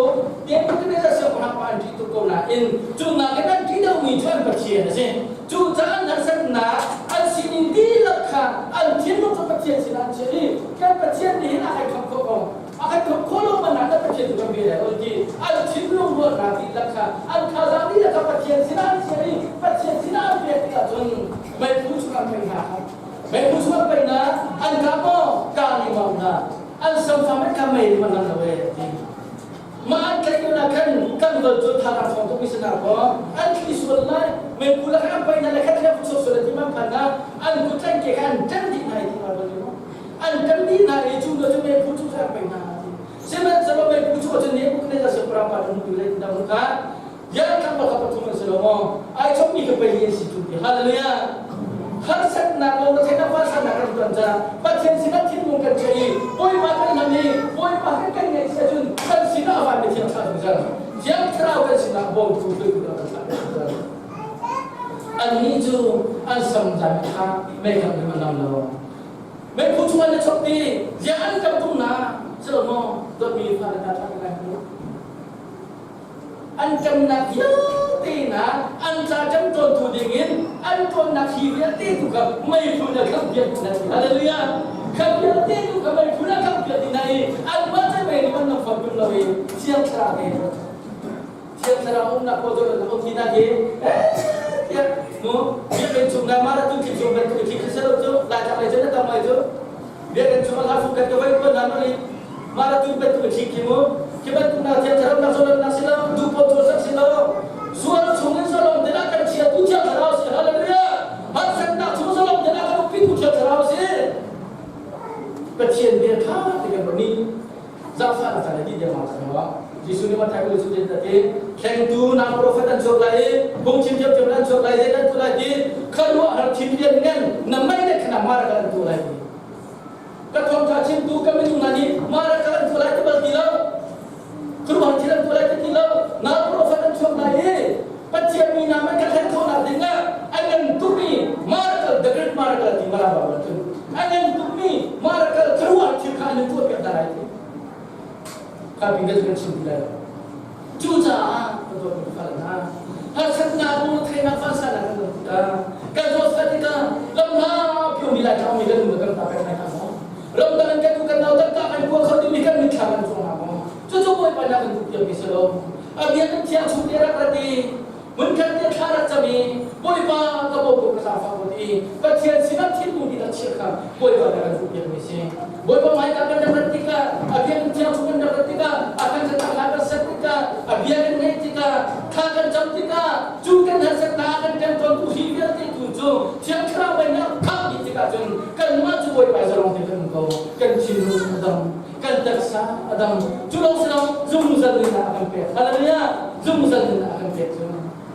Nebuchadnezzar siangpahrang pa an ṭih tuk ko nain cu nakin an ṭih deuhmi cu an Pathian a si. Cu caah an harsatnak an sining dihlak kha an thinlung cu Pathian sinah an chiah i kan Pathian nih hin a kan khamh khawh ko. A kan kham khawh lo man ah na Pathian cu kan bia lai lo ti an thinlung ruahnak dihlak kha an thazaang dihlak kha Pathian sinah an chiah i Pathian sinah an pek tikah cun meiphu chungah an pei hna. Meiphu chungah pei hna an kah maw? Kah lengmang hna. Samfang an ka mei man nan lo e ti. Ma an tlaih ko na khan kan dol cu tha ka thong tuk mi sana ko an thli sual lai mei pu la khan pai na le khat le sok sual ti ma phan na an ku tlaih ke khan tan di nai ti ma bol mo an tan di na i chu no chu mei pu chu sa pai na ti sihmanhsehlaw mei pu chu chu ne buk ne za se pra pa dum tu le dam ka ya kan ba ka pathum an se lo mo ai chom mi ka pai ye si tu ti hallelujah. Harsatnak lo na theihnak harsatnak kan ton caah Pathian sinah thinlung kan chiah i Bawipa kan lam i Bawipa kan kan ngaih si ahcun kan sinah a vanmi thiang thlarau zungzal Thiang Thlarau kan sinah bawmtu hruaitu kan thlah zungzal. Annih cu an samzai kha mei kha an lam lo. Meiphu chung an i chok ti ziang an kam tung na silo maw dawtmi fale hna thlah lai mu. An ṭamnak vialte hna an ca ṭam tawntu dingin an ṭawnnak hi vialte tu kha meiphu na khamhpiak hna ti. Hallelujah. Kha vialte tu kha meiphu na khamhpiak ti hna i anmah cu mei nih an nam fam tung lo i Thiang Thlarau he Thiang Thlarau umnak ko dawt an um ti hna hi tiah mu biakinn chung na mah tu thil chung bantuk thil khi selo cu lai tlak lei cu na tam mai cu biakinn chung a fu kan ka vai ko na ni mah la tu bantuk thil khi mu khi bantuk na thiang thlarau nak zolan nak silo du po chu sak silo sual chung in zolom te na kan chia tu thiang thlarau si. Hallelujah. Harsatnak chung zolom te na kan upi tu thiang thlarau si. Pathian bia tha te kan ni zaangfah na caan di deuh ma sa Jesuh nih Matthai kul cu ta ti thlengtu na profet an chuak lai i phungchim thiamthiam an chuak lai zei an tu lai ti kharuah har thim lian ngan na mei le khana mara kan tu lai ti ka thawngtha chimtu ka minung na nih mara kan tu lai ti bal ti lo kharuah har thil an tu lai ti ti lo na profet an chuak lai i Pathian mi na man ka thlen khawhnak ding ah an ngan tukmi miracle, the great miracle ti mara ba cun an ngan tukmi miracle kharuah thil kha an tuah piak lai ti kha pin kan chim ti lai. Cucaah ka dawt mi fal hna, harsatnak mu theinak falsa na kan tikah kan zawt fa tikah lam hna phio mi lai thang mi kan nu kan ta kan nai kha mo ram dang kan nu kan nau kan ta kan kual kho ding mi kan mitthlam kan chuang na mo cucu Bawipa na kan duh piak mi si lo. A bia kan thiang chung te rak rat i hmunkhat te thla rak cam i Bawipa ka bawm ko, ka zaangfah ko ti Pathian sinah thinlung ti rak chiah kha Bawipa na kan duh piak mi si. Bawipa hmaika kan rak rat tikah, a bia kan thiang chung kan rak rat tikah, a kan catak hla kan set tikah, a bia kan ngaih tikah, thla kan cam tikah, cu kan harsatnak kan ṭemṭawntu hi vialte tu cu Thiang Thlarau mei nih a khangh dih tikah cun kanmah cu Bawipa zalong te kan um ko. Kan thinlung a dam, kan taksa a dam. Cu lawng si lo, zungzal nunnak a kan pek. Hallelujah! Zungzal nunnak a kan pek cu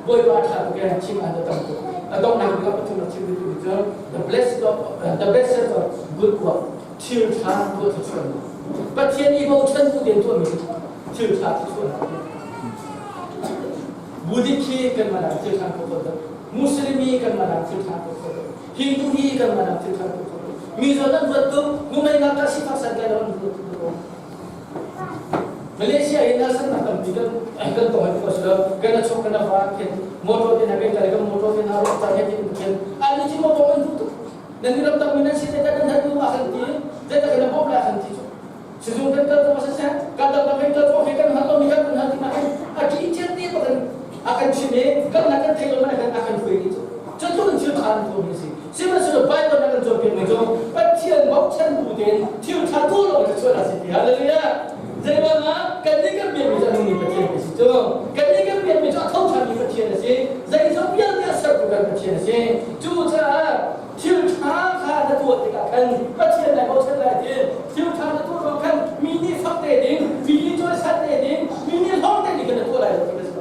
Bawipa ṭha tuk e, chim ah na tam tuk. A donghnak bik ah pathum a chim duhtu cu the blessed of the blessed of good work, thil ṭha tuah thluachuahnak. Pathian i bochan bu tein tuahmi thil ṭha thluachuahnak. Buddhist hi kan mah thil ṭha ko ko, Muslim hi kan mah thil ṭha ko ko, Hindu hi kan mah thil ṭha ko ko. Mi zawn an ruat tuk, mumei ngakṭah sifak santlai lo an ruat tuk ko. Malaysia in harsatnak tampi kan kan tong ai ko silo kan a chok kan a va khin motor te na kan kal kan motor te na ro ta he tin khin an ni chi mo bom an du tuk nan ni ram tam mi nan si te kan nan du a kan ti te ta kan bom la kan ti chu sizung kan kal ko sa sa kan dam kan kal ko he kan hal lo mi kan kan hal ti ma kan a ti chen te pa kan a kan chim i kan na kan thei lo man kan a kan hui ni chu chu tu thil tha an tu mi si. Sihmanhsehlaw Bible na kan cawnpiakmi cu Pathian bochan bu tein thil ṭha tuah lo in chuah si ti. Hallelujah! Zeiruangah kannih kan biakmi cu a nungmi Pathian a si cu. Kannih kan biakmi cu a tho ṭhanmi Pathian a si. Zeizong vialte a sertu kan Pathian a si. Cucaah thil ṭha kha na tuah tikah khan Pathian nai bochan lai ti. Thil ṭha na tuah ruang khan mi nih fak te ding, mi nih cawisan te ding, mi nih hlawng te ding kha na tuah lai lo ti a si.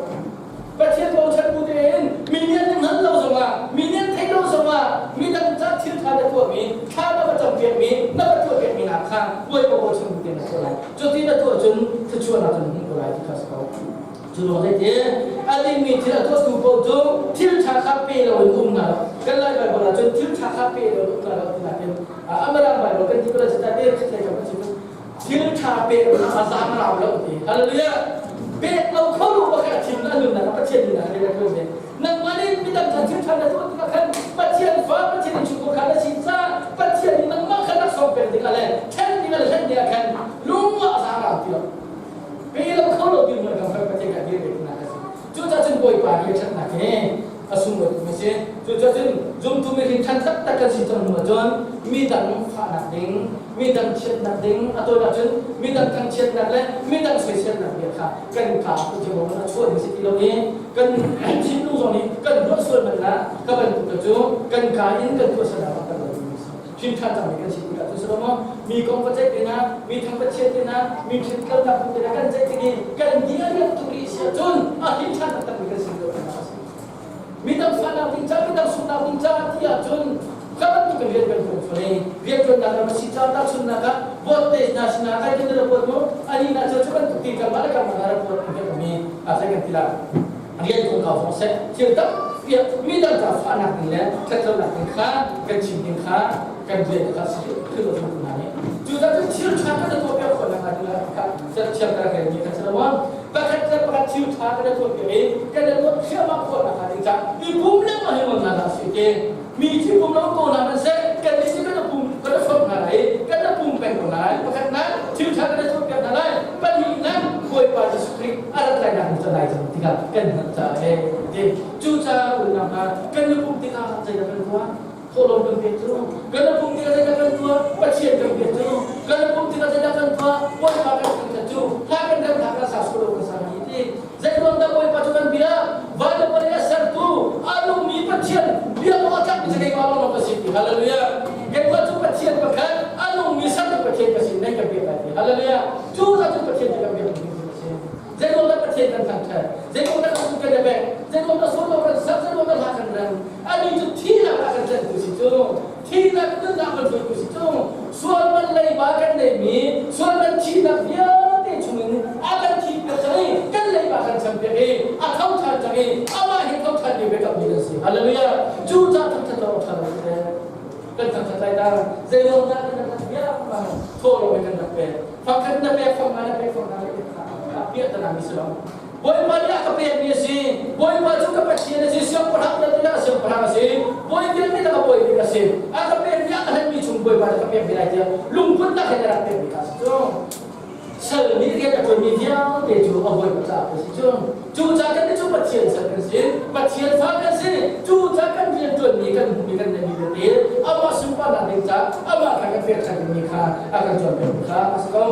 Pathian bochan bu tein mi nih an hngalh lo zongah, mi nih an theih lo zongah, midang ca thil ṭha na tuahmi, thla na va campiakmi, na va tuahpiakmi hna kha Bawipa bochan bu tein na tuah lai. Cuti na tuah cun thluachuahnak cu na hmuh ko lai ti kha a si ko. Cu ruang zeiti a dingmi thil a tuahtu paoh cu thil ṭha kha pe loin um hna lo. Kan Lai Baibal ah cun thil ṭha kha pe loin um hna lo ti nakin Amarang Baibal kan ti ko lai cu ta te khat lei kam kan si. Thil ṭha pek a zaam rau lo ti. Hallelujah. Pek lo kho lu pakhat thim na nunnak Pathian nunnak le ko ne. Nangmah nih midang kha thil ṭha na tuah tikah khan Pathian fa, Pathian in chungkhar kha na si ca Pathian nih nangmah kha laksawng pek tikah le ṭhen tikah le hlen tikah khan lung ah a zaam rau ti lo. Pe lo kho lo ti mun kan Pathian kha dir ve tinak a si. Cucaah cun Bawipa hi ṭhatnak he a sunglawi tuk a si. Cucaah cun zumtu mi ṭhan taktak kan si cang hnu ahcun midang fahnak ding. Midang chiatnak ding a tawinak cun midang thangchiatnak le midang soiselnak bia kha kan kaa kut a chuah ding si ti lo i kan thinlung zong nih kan ruah sual man la ka bantuk cu kan kaa in kan tuah salah kan lo hrim ṭhan cangmi kan si tikah cu si maw mi kong va ceih tina mi thang va chiat tina mi ṭhin kalnak tina kan ceih tik i kan bia rian tuk rih si ahcun a hrim ṭhan taktakmi kan si lo midang fahnak ding ca midang sungnak ding ca ti ahcun ka bantuk in rian kan ṭuan fawn i rianṭuannak ram a si ca tahchunhnak ah vote te hna sinah kai kan report mu ani na cu bantuk ti kanmah le kanmah na report kan mi a sai kan ti la rian kong kau zong seh thil tampi midang ca fahnak ding le ṭhatlonak ding kha kan chim ding kha kan rian kha si thil lo hna nih cu cun thil ṭha kan tuah piak khawh nak kha thiam kan rel mi kan si lo pakhat le pakhat thil ṭha kan tuah piak i kan tuah thliahmah khawh nak ding ca i pum lengmang hi mon hna si te mi thi pum lo ko hna man seh kan nih kan pum kan fom hna lai kan pum peng ko lai pakhat nak thil ṭha kan tuah piak hna lai pahnihnak Bawipa Jesuh Khrih a rat lai nak ca lai cang tikah kan hngalh caah he ti cu caah unau hna kan i pumh tikah zeidah kan tuah thawhlawm kan pek cu kan i pumh tikah zeidah kan tuah Pathian kan biak cu kan i pumh tikah zeidah kan tuah Bawipa kan thangṭhat cu hla kan rem hla kan sa sual kan sa hi ti zeiruang dah Bawipa cu kan biak van le vawlei a sertu a nungmi Pathian biak awk a tlakmi cu keimah lawnglawng ka si ti hallelujah keimah cu Pathian pakhat a nungmi sertu Pathian ka si nan ka biak lai ti hallelujah Cu zat cu Pathian cu kan biak ding a si. Zeiruang dah Pathian kan thangṭhat? Zeiruang dah kan kan i bek? Zeiruang dah sual kan sak? Zeiruang dah hla kan rem? Ani cu thihnak ah kan tlentu si cu. Thihnak nunnak kan hruaitu si cu. Sual man leiba kan neimi, sual man thihnak vialte chungin a kan thihpiak cang i kan leiba kan champiak i a tho ṭhan cang i amah hi tho ṭhan mi biakammi kan si. Hallelujah! Cu cah thangṭhat awk a ṭha lo kan thangṭhat lai ta zeiruang dah kan rak bia bang thawhlawm in kan rak pek fangkhat na pek fang na pek fang na pek piah ta mi si lo Bawipa nih a ka pekmi a si Bawipa cu ka Pathian a si siangpahrang na tilah siangpahrang a si bawi vialte ka bawi bik a si a ka pekmi a ka hlenmi chung Bawipa nih ka pek ve lai tiah lungput nak he na rak pekmi kha a si cu Sal nih rian a ṭuanmi vialte cu a bawipa caah a si cu. Cucaah kan cu Pathian sal kan si, Pathian fa kan si. Cucaah kan rian ṭuanmi kan hmuhmi kan neihmi vialte amah sunparnak ding caah amah kha kan pek ṭhan dingmi kha a kan cawnpiakmi kha a si ko.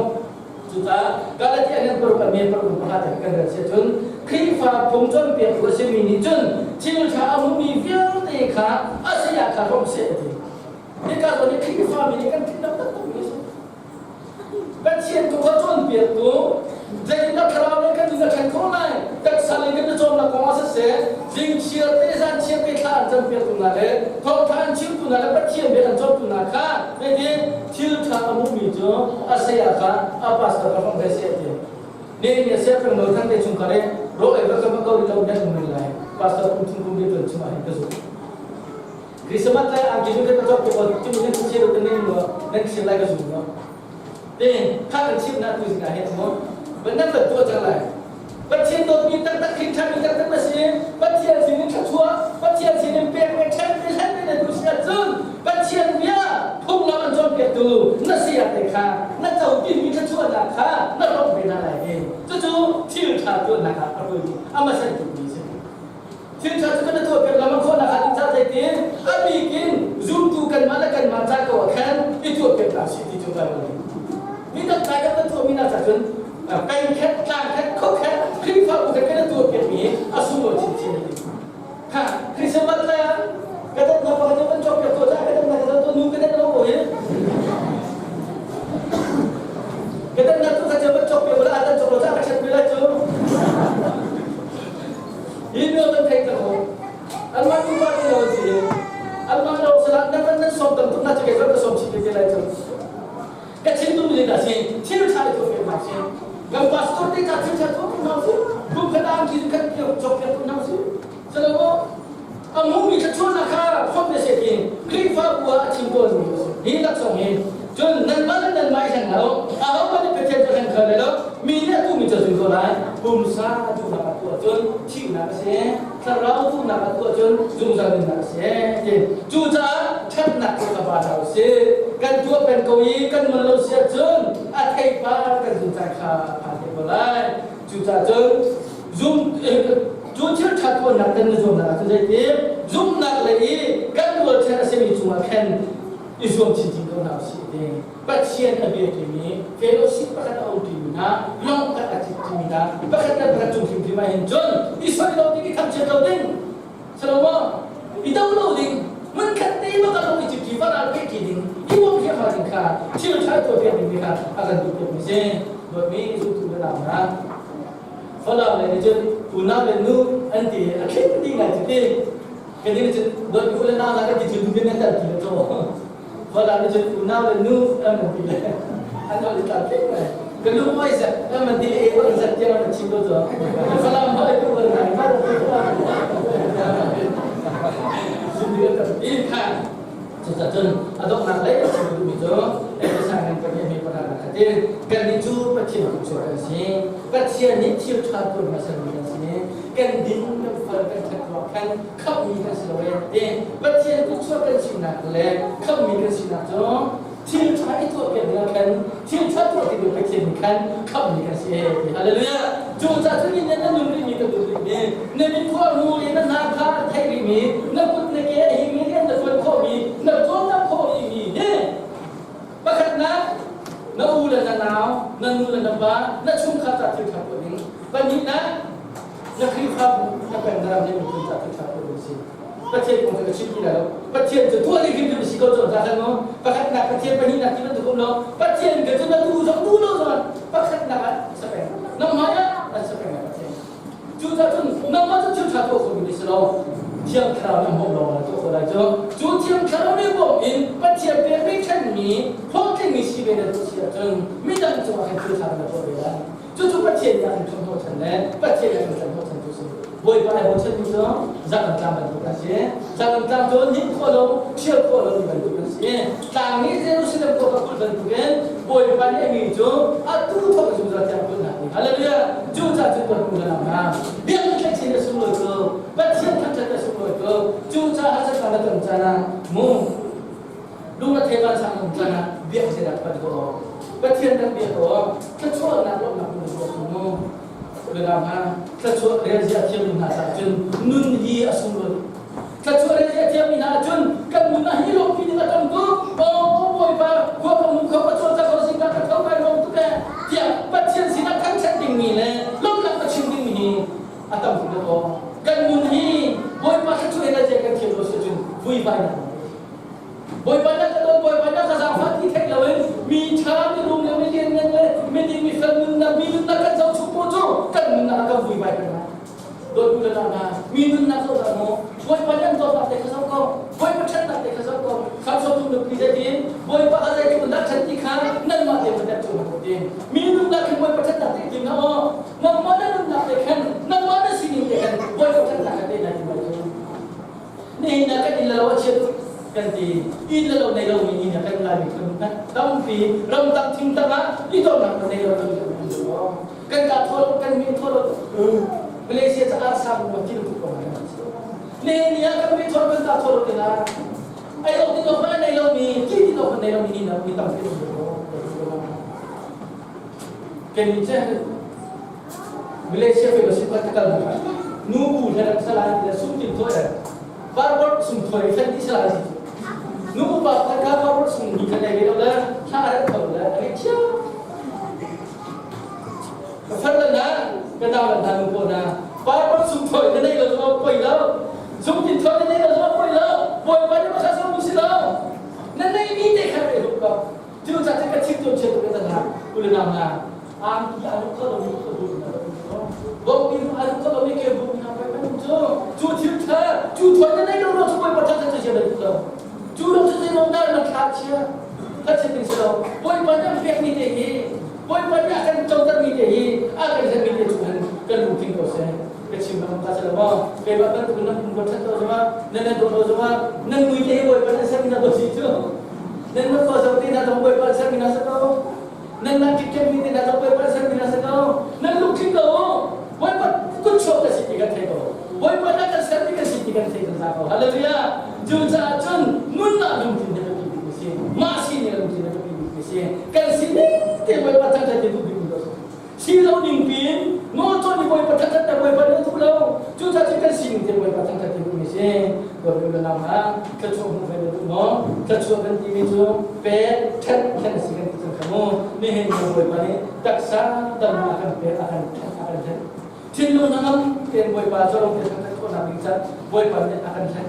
Cucaah Galatia nan paruk a me paruk pakhat kan rel si ahcun Khrihfa phung cawnpiaktu a simi nih cun thil ṭha a hmumi vialte kha a saya kha hrawm seh a ti. Hika zawn i Khrihfami nih kan thinlung taktakmi a si. Pathian tu kha cawnpiaktu zeitindah thlarau lei kan nun a ṭhen khawh lai taksa lei kan i cawnnak kong ah siseh zingchiar te zanchiar te thla an campiaktu hna le thawngṭha an chimtu hna le Pathian bia an cawntu hna kha zeitin thil ṭha a hmuhmi cu a saya kha a pastor ka hrawng ve seh a ti Nehemiah siangpahrang nawl thang te chungkhar i rawl ei va ka va ko rih lo nan um men lai pastor kum thum kum rian ṭuan chung ah hin ka zumh Christmas lai angki cu kan cawk ko cu nan chim kan ning lo nan chim lai ka zum lo te kha kan chim na tu zing ah hin mo ban nan ban tuah cang lai Pathian dawtmi taktak khin ṭhami taktak na si Pathian sin in thluachuah Pathian sin in pek le ṭhen le hlen le na duh si ahcun Pathian bia phunglam an cawnpiaktu na saya te kha na co timi thluachuahnak kha na rawk ve hna lai i cucu thil ṭha tuahnak ah a hruaitu a hmasa tukmi si Thil ṭha cu kan tuah piak lengmang khawh nakhnga ding ca zeitin a bik in zumtu kanmah le kanmah ca ko ah khan i tuah piak hna sih ti cu kan ni. Midang tlai kan tuah mi hna ca cun peng khet, tlang khet, khua khet, Khrihfabu khet kan tuah piak mi a sunglawi chinchin a ti. Kha Christmas lai ah ka dat na pakhat kan cawk piak ko ca ka dat na ka dat nu ka dat lo ko hi. Ka dat na tu kha cawk cawk piak la atan cawk lo ca ka chat lai cu. Hi mio kan thei tak ho. Anmah nupa ti lo si. Anmah lo salah na kan nan som tam tuk na che ka som chi te lai chu. Ka chin tu mi da si thil tha le thu fe ma si. Kan pastor te ka thil tha thu na si. Kum khat am chi khat pio chok pia tu na si. Chalo mo amu mi kha chun na kha khom ne se tin Khrihfa bu ah a chim tawn mi hi lak song hi cun nan mah le nan mah i hleng hlah u aho hmanh nih Pathian cu hleng kho lai lo mi nih a tuhmi cu a zun ko lai pumsa duhnak a tuah cun thihnak a si thlarau duhnak a tuah cun zungzal nunnak a si ti cucaah ṭhatnak cu ka pa hna u sih kan tuah peng ko i kan man lo si ahcun a theipar kan zun caan kha phan te ko lai cucaah cun zum cu thil ṭha tuahnak kan i zuamnak ah cun zeitin zumhnak lei i kan rualchan a simi cungah khan i zuam chinchin ko hna usih ti. Pathian Pathian a bia ṭimi, fellowship pakhat a um ṭimi hna, lawng pakhat a cit ṭimi hna, pakhat le pakhat cung hrimhrim ah hin cun i soi lo ding, i thangchiat lo ding, Salomo, i do lo ding, hmunkhat te bak ah i cit ṭi varal peh ṭi ding, i bawm hriamhma ding kha thil ṭha tuah piak ding kha a kan duh piakmi si. Dawtmi zumtu na nau hna, Falam le nih cun unau le nu an ti a tling ding lai cu ti. Kan nih cun dawtmi u le nau hna kan ti cu nu kan tan ti le caw. Falam nih cun unau le nu an ti le an holh i tlam tling lai. Ka lu oi zat an ti le e oi zat tiang an chim ko cu. Falam holh i tu kan ngai ma Sin kha Cucacun a donghnak lei a chim duhmi cu Efesa ngan pahnih mi pakhat a ti. Kannih cu Pathian kutchuak kan si. Pathian nih thil ṭha tuan hmasami kan si. Kan din, kan fal, kan ṭhat ruang khan khamhmi kan si lo e ti. Pathian kutchuak kan sinak le khamhmi kan sinak cu thil ṭha i tuah piak dingah khan thil ṭha tuah ti Pathian nih khan khamhmi kan si e ti. Hallelujah! Cucaah cun na nun rihmi ka duh rihmi, na mitkhua hmu i na hna kha a theih rihmi, na kut na ke a him i rian na ṭuan khawhmi, na ṭuannak khawh rihmi hi pakhatnak na u le na nau, na nu le na pa, na chungkhar ca thil ṭha tuah ding. Pahnihnak, na Khrihfabu, na peng na ram le miphun ca thil ṭha tuah ding a si. Pathian kong cu ka chim ti lai lo. Pathian cu tuah ding hrimhrim a si ko cawn ta khan maw? Pakhatnak Pathian, pahnihnak ti bantuk um lo. Pathian ka cu na tu zong tu lo zong pakhatnak ah sa peng. Nangmah ah an sa peng Pathian. Cucaah cun nangmah cu thil ṭha tuah kho mi si lo. Thiang Thlarau nih bawmh lo na tuah kho lai cu. Cu Thiang Thlarau nih bawmh in Pathian pekmi ṭhenmi hlawhtlingmi si ve na duh si ahcun midang cungah khan thil ṭha na tuah ve lai. Cucu Pathian nih a kan ṭhamhnawhchan le Pathian nih a kan ṭamhnawhchan cu a si. Bawipa ai bochanmi cu zalam tlang bantuk an si. Zalam tlang cu nih khawh lo, ṭhial khawh lo mi bantuk an si. Tlang nih Jerusalem khua ka kulh bantukin Bawipa nih a mi cu atu thawk in zungzal tiang kulh hna ti. Hallelujah! Cucaah cun kan hmu hna hna. Biakinn tlaihchin a sunglawi ko. Pathian thangṭhat a sunglawi ko. Cucaah harsatnak na ton caan ah mu lung a thei vansang um caan ah biak zeidah pan ko awk Pathian kan biak awk thluachuahnak lawmhnak mun tuah ko mu Biakam ha thluachuah relzia thiammi hna caah cun nun hi a sunglawi thluachuah relzia thiammi hna cun kan nun ah hi lawmpi ding a tam tuk aw Bawipa khua ka mu kho ka cawlcang ko zingka ka tho kai lawm tuk eh tiah Pathian sinah thangṭhat dingmi le lawmhnak ka chim dingmi hi a tam tuk dawh aw kan nun hi Bawipa thluachuah relzia kan thiam lo si cun vuivainak Bawipa na ka dawt, Bawipa na ka zaangfah ti theih loin mi ṭha, mi rum le mi lianngan le miding mi fel nunnak, mi nunnak kan zohchuk paoh cu kan nunnak ah kan vuivai peng lai. Dawttu le hna, mi nunnak zoh dah maw? Bawipa nan dawtnak te kha zoh ko. Bawipa ṭhatnak te kha zoh ko. Samson tu nupi zeitin Bawipa kha zeitluk in dah ṭhat ti kha nanmah te va dep cu na ti. Mi nunnak hin Bawipa ṭhatnak te tim na aw. Nangmah na nunnak te khan, nangmah na sining te khan Bawipa ṭhatnak kha te na ti lai cu. Nihin ah kan inn le lo a chia tuk kan ti. Inn le lo nei lomi inn ah kan Lai miphun tampi ramtang thingtang ah i dornak na nei lo kan kan ka thaw lo kan min thaw lo Malaysia ca arsa bu ti tuk ko Nihin ni ah kan min thaw kan ka thaw lo ti lai ai lo ti lo hmanh nei lomi ti ti lo nei lomi inn ah mi tampi um ko Kan che Malaysia fellowship kan kal na nu bu he rak salai ti sum tin thoi barbar sum thoi khan ti salai si nu bu pa kha ka barbar sum ni khan ai lo la tha rak tho la ai chia ka far la na ka daw la na nu ko na barbar sum thoi na nei lo zo poi lo sum tin thoi na nei lo zo poi lo boi pa ni ma kha so mu si lo na nei mi te khan ai ru ko Cu ca cu ka chim tawn chia tuk in na u le nau hna angki a ru kho lomi ka bu na bawmpi a ru kho lomi ke bu na pai man cu cu thil tha cu thoi na nei lo ro cu bawipa tha cu sia lo cu ro cu zei na na thla chia tha chia ding si lo bawipa nih an pek mi te hi bawipa nih a kan coter mi te hi a kan zet mi te cu han kan lungthin ko seh ka chim bang ka sala maw keimah bantuk nan pum ko that lo zongah nan nan dawt lo zongah nan mui te hi bawipa nan ser mi na dawt si cu nan na khuazo te hna zong Bawipa ser mi hna si ko nan nan kikkem mi te hna zong Bawipa ser mi hna si ko nan lungthin ko Bawipa kut chuak ka si ti kan thei ko Bawipa na kan ser mi kan si ti kan thei zungzal ko hallelujah cucaah cun nunnak lungthin hi biapi bik a si mah sining lungthin hi biapi bik a si kan sining te Bawipa thangṭhat hi duh bik mi si lo ning pin nawl cawn i Bawipa thangṭhat te Bawipa nih a duh lo cucaah cun kan sining te Bawipa thangṭhat hi duhmi si Bawipa na nang ah thluachuah hmuh ve na duh maw thluachuah kan timi cu pek ṭhen khen a si kan ti cang. se mu. Nihin ni Bawipa nih taksa damnak a kan pek, a kan a kan ṭhen. Thinlung hnangam tein Bawipa cu ro te thangṭhat khawhnak ding ca Bawipa nih a kan ṭhen.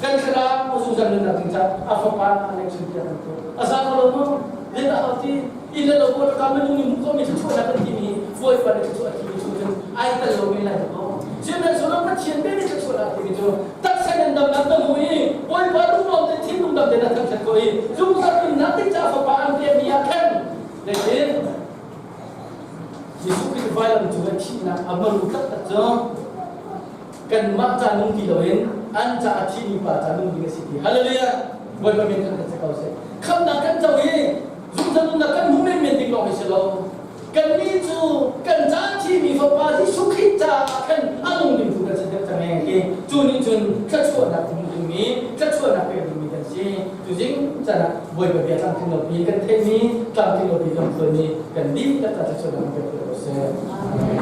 Kan thlarau zungzal nunnak ding ca a fapa a neih chun tiah kan tuah. A za ko lo maw? Len a hau ti. Inn le lo pawl ka minung nih hmuh khawhmi thluachuahnak kan timi Bawipa nih thluachuah a timi chung cun ai tel lo men lai maw? Sihmanhsehlaw Pathian bia nih thluachuahnak a timi cu taksa nan damnak na hmu i Bawipa lungnuam te thinlung dam te na thangṭhat ko i zungzal nunnak ding caah fapa an pekmi ah khan zeitin Jesuh Khrih vailam cung i thihnak a maru taktak cu kanmah ca nung ti loin an ca a thimi pa ca nung ding a si ti. Hallelujah! Bawipa min thangṭhat si ko seh. Khamhnak kan co i zungzal nunnak kan hmu menmen ding lawng hi si lo. Kannih cu kan ca a thimi Fapa Jesuh Khrih caah khan a nung ding tu kan si deuh cang e ti. Cu nih cun thluachuahnak hmu dingmi, thluachuahnak pek dingmi kan si. Tuzing chan ah Bawipa bia tlamtling lopi kan theihmi, tlamtling lopi kan phuanmi kan dihlak ca thluachuahnak kan pek ko seh.